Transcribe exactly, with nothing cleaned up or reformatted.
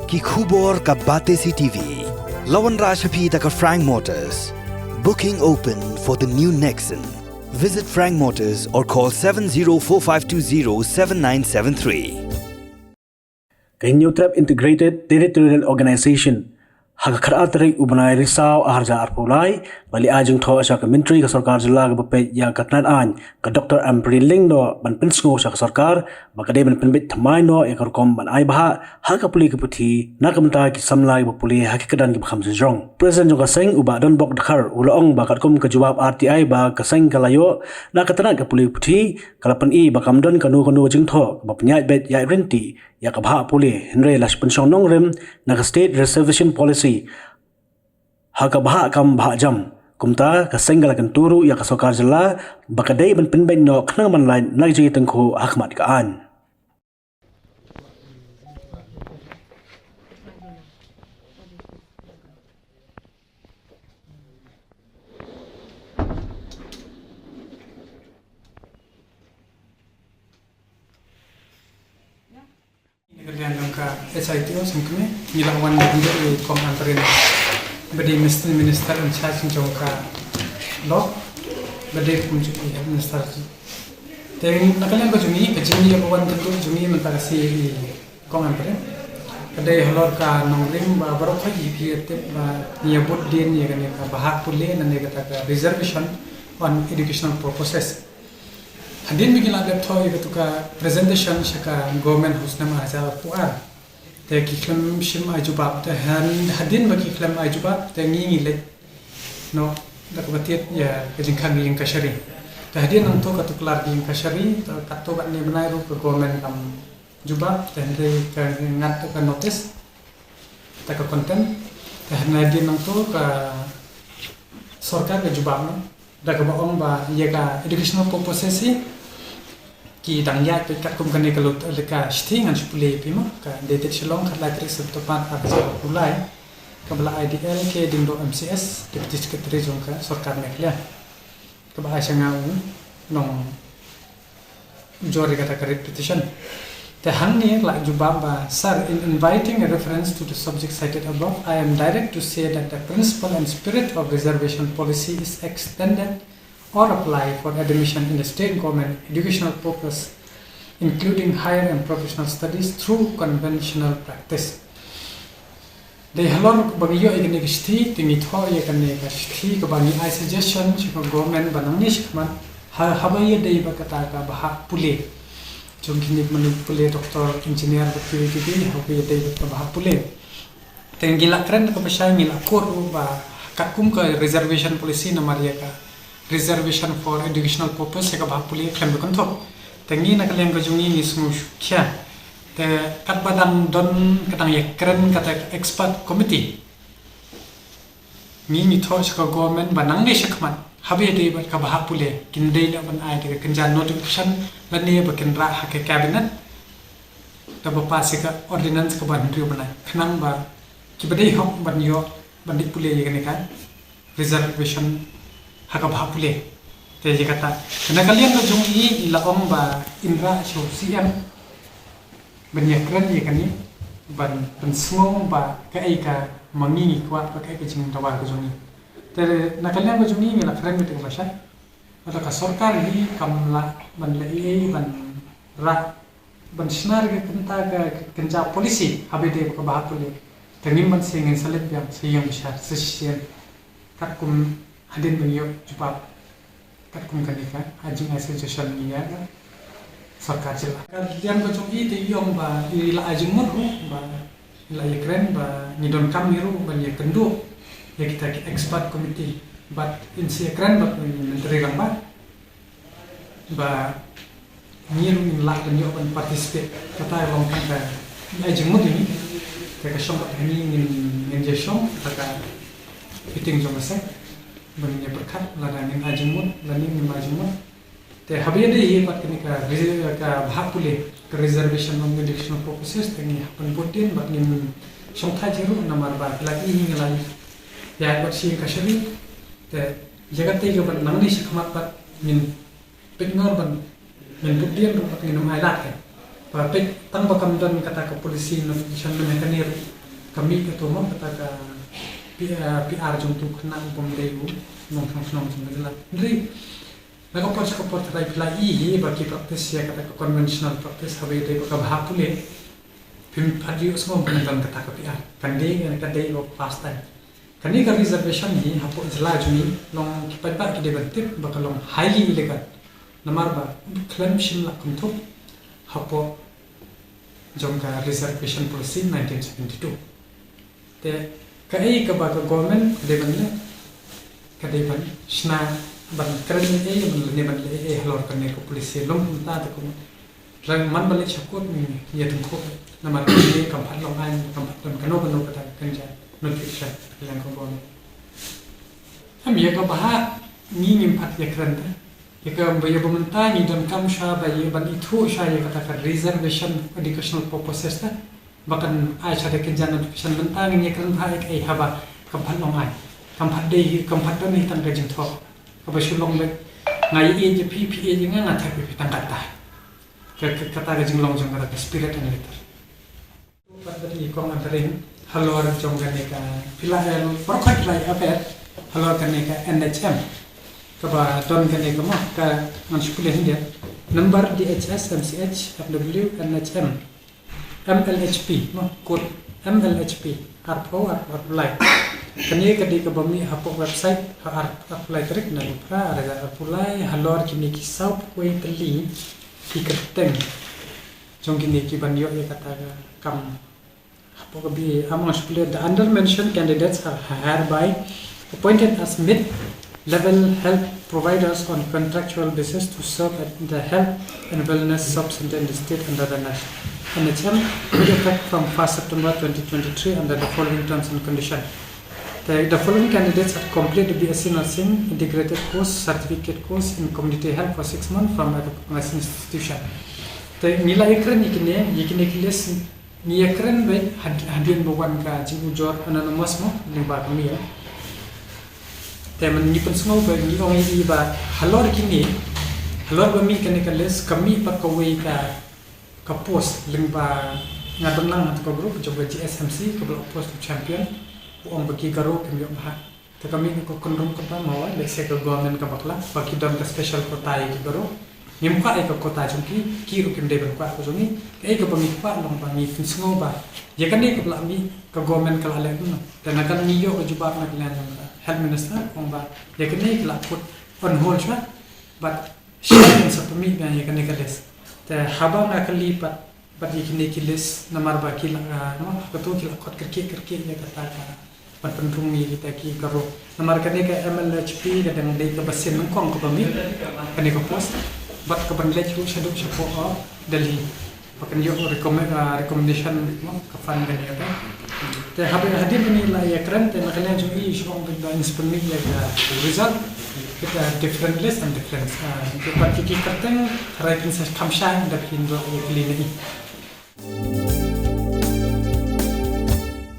Ki khubor ka Batesi T V. La wanrah sha phi da ka Frank Motors. Booking open for the new Nexon. Visit Frank Motors or call seven zero four five two zero seven nine seven three. Ka Hynñiewtrep Integrated Territorial Organization ha ka khatar tarik u bnai Risaw arhajar arphew lai, ba la ai jingthoh sha ka Myntri ka Sorkar Jylla kaba peit ïa ka tnat aiñ, ka Doctor Ampareen Lyngdoh, ban pynsngew sha ka sorkar ba ka dei ban pynbeit thymmai noh ïa ka rukom ban ai bhah ha ka pule ka puthi na ka bynta ki samla kiba pule ha ki kyrdan kiba kham shnong. President jong ka seng, u Bah Donbok Dkhar, u la ong ba katkum ka jubab R T I ba ka seng ka la ïoh na ka tnat ka pule ka puthi, ka la pyni ba kam don kano kano ka jingthoh kaba pynïaid beit ïaid ryntih ïa ka bhah pule, hynrei la pynshong nongrim na ka State Reservation Policy ha ka bhah kam bhah jam. Kumta ka seng ka la kyntu ruh ïa ka Sorkar Jylla ba ka dei ban pynbeit noh khnang ban lait na ka jingïatyngkhuh ha khmat ka aiñ. Ngi ka liang jong ka H I T O sngewkmen, ngi la wan ban ïoh ïa i Kong Ampareen, ba dei Assistant Minister in charge jong ka law, ba dei kum jong i Head Minister. Te na ka liang ka jong ngi, ka jingïawan kynduh jong ngi mynta ka sngi ïa i Kong Ampareen ka dei halor ka nongrim ba baroh khoit phi ïatip ba ngi ïa bud dien ïa kane ka bhah pule lane kata ka reservation on educational purposes. Hadien ba ngi la dep thoh ïa katu ka presentation sha ka Government House namar ha ka por, te ki khlem shym ai jubab, te han-, hadien ba ki khlem ai jubab te ngi ngi leit noh da kaba tied ïa ka jingkhang ïing kashari. Te hadien nangta katu ka lar ïing kashari, te katto katne bnai ruh ka government kam jubab, te hynrei ka ngat ka notice, te ka contempt, te hadien nangta ka sorkar ka jubab noh da kaba ong ba ïa ka educational purposes hi ki dang ïaid beit katkum kane ka lut, ka shithi ngan shu pule ïa phi mo, ka dated Shillong, khatlai tarik September arhajar arphew lai, kaba la ai da i L K Lyngdoh M C S, Deputy Secretary jong ka Sorkar Meghalaya, kaba ai sha nga u nong jor ïa kata ka writ petition. Te hangne la jubab ba, Sir, in inviting a reference to the subject cited above, I am direct to say that the principle and spirit of reservation policy is extended or apply for admission in the state government educational purpose, including higher and professional studies, through conventional practice. Dei halor ba ngi ïoh ïa kane ka shithi, te ngi thoh ïa kane ka shithi kaba ngi ai suggestion sha ka government ba nangne shakhmat, ha, haba ïadei bad kata ka bhah pule jong kine ki mano pule, doctor, engineer bad kiwei kiwei, haba ïadei bad ka bhah pule. Te ngi la kren kaba shai, ngi la kut ruh ba katkum ka reservation policy namar ïa ka reservation for educational purpose ïa ka bhah pule khlem da kynthup. Te ngi na ka liang ka jong ngi ngi sngewsih khia. Te katba dang don ka dang ïakren kata ka expert committee, ngi ngi thoh sha ka government ba nangne shakhmat haba ïadei bad ka bhah pule kin dei noh ban ai da ka kynja notification lane ba kin rah ha ka cabinet da ba pass ïa ka ordinance kaba hynriew bnai khnang ba kiba dei hok ban ïoh ban dei pule ïa kane ka reservation ha ka bhah pule. Te ïa kata, na ka liang ka jong i, i la ong ba in rah sha u C M ban ïakren ïa kane, ban pynsngew ba kaei ka ma ngi ngi kwah, ba kaei ka jingdawa ka jong i. Te na ka liang ka jong i ngi la kren beit kaba shai. Kata ka sorkar hi kam lah ban leh ei ei ban rah ban shna ïa ka kynta ka, ka kynja policy haba ïadei bad ka bhah pule. Te ngim ban sngewsih, ngin sa leit biang sa ïeng bishar sa shisien katkum hadien ba ngi ïoh jubab katkum kane ka, ah, jingai suggestion ngi ïa ka sorkar jylla. Ka liang ka jong i te i ong ba i la ai jingmut ruh ba i la ïakren ba ngi donkam ngi ruh ban ïakynduh ïa kita ki expert committee bad in sa ïakren bad u Myntri Rangbah ba ngi ruh ngin lah ban ïoh ban participate. Kata long tang ka, ngi ai jingmut ïa ngi. Te ka shong bad ka ngi ngin, ngin ïa shong kata ka meeting jong ka seng ban ïa pyrkhat lada ngin ai jingmut lane ngim ai jingmut. Te haba ïadei bad kane ka re-, ka bhah pule, ka reservation on educational purposes, te ngi hap ban bud dien bad ngin shongthait hi ruh namar ba ki la i ngi la ïa bad shi ka shari. Te ïa kata ka ban nangne shakhmat bad ngin pynngor ban, ngin bud dien ruh bad ngin ym ai lad ka. Ba peit tang ba kam don kata ka policy notification mynne kane ruh ka mih kato mo kata ka P-, eh, P R jong uto u khynnah u bym dei u nongshong shnong jong ka jylla. Hynrei na ka por sha ka por tharai phi la i hi ba ki practice ïa kata ka conventional practice haba ïadei bad ka bha pule. Phim pat ïohsngew ba kan don kata ka P R. Kan dei, kan dei ba past time. Kane ka reservation hi hapoh jylla jong ngi long ki paidbah ki dei ban tip ba ka long highly illegal. Namar ba khlem shim la kynthup hapoh jong ka reservation policy nineteen seventy-two. Te kaei kaba ka government ka dei ban leh, ka dei ban shna, ban kren ei ei, ban leh, ban leh ei ei halor kane ka policy long mynta te kum Rang man ba leit sha court ngi ïa tyngkhuh namar kane kam pat long aiñ, kam pat don kano kano kata ka kynja notification ka liang ka bor. Em ïa ka bha ngi ngim pat ïa kren te. Ïa ka ba ïa ba mynta ngi donkam sha ba ïa ban ithuh sha ïa kata ka reservation educational purposes te. Ba kan ai sha ka kynja notification mynta ngin ïa kren bha ïa kaei haba kam pat long aiñ. Kam pat dei, kam pat don hi tang ka jingthoh. Kaba shu long beit nga ïeit ïa phi, phi ïeit ïa nga, nga thep ïa phi tang katta. Ka, ka, kata ka jinglong jong kata ka spirit and letter. Pat bad i Kong Ampareen halor jong kane ka phi la, eh, baroh khoit phi la ïa peit halor kane ka N H M. Kaba don kane ka mo ka ngan shu pule hynrei number D H S M C H F W N H M M L H P mo code M L H P arphew arphew arphew lai. Kane ka dei kaba mih hapoh website ha ar, arphew lai tarik na Lupra ar hajar arphew lai halor kine ki saw phew wei tylli ki kyrteng jong kine ki ban ïoh ïa kata ka kam. Hapoh ka B A among us clear the under mentioned candidates are hereby appointed as mid level health providers on contractual basis to serve at the health and wellness sub center in the state under the N H M with effect from first September twenty twenty-three under the following terms and condition. The, the following candidates have completed the B S C nursing integrated course, certificate course in community health for six months from a recognized institution. Te ngi la ïa kren ïa kine, ïa kine ki list ngi ïa kren beit had-, hadien ba wan ka jingujor anonymous mo lyngba ka mail. Te mynta ngi pynsngew ba ngi ong ïa i ba halor kine, halor ba mih kane ka list ka mih pat kawei ka, ka post lyngba nga don lang ha ka group jong ka G S M C kaba la post u champion u ong ba ki Garo kim ïoh bha. Te ka mih na ka kynrum kaba ma wa lehse ka government ka bakla ba ki don ka special quota ïa ki Garo. Ngim kwah ïa ka quota jong ki, ki ruh kim dei ban kwah ka jong ngi. Kaei kaba ngi kwah long ba ngi pynsngew ba ïa kane kaba la mih ka government ka la leh kumno. Te na ka ngi ïoh ka jubab na ka liang jong ka health minister ong ba ïa kane ka la put on hold shuwa. Bad shisha ngin sa pynmih biang ïa kane ka list. Te haba nga kylli pat bad ïa kine ki list namar ba ki la, ah, mo, kato ki la khot kyrkieh kyrkieh ïa kata ka ban pynrung ïa kita ki Garo. Namar kane ka M L H P ka dang dei kaba sien nyngkong kaba mih kane ka post bad ka ban leit ruh shaduh shapoh, oh, Delhi. Ba kan ïoh recommend, ah, recommendation, mo, ka fund kane ka. Te haba hadien kane la ïa kren te na ka liang jong i shu ong ba ngin sa pynmih ïa ka result. Kita different list and different, ah, ki pat ki kyrteng tharai phin sa kham shai da phin la ïa kylli na i.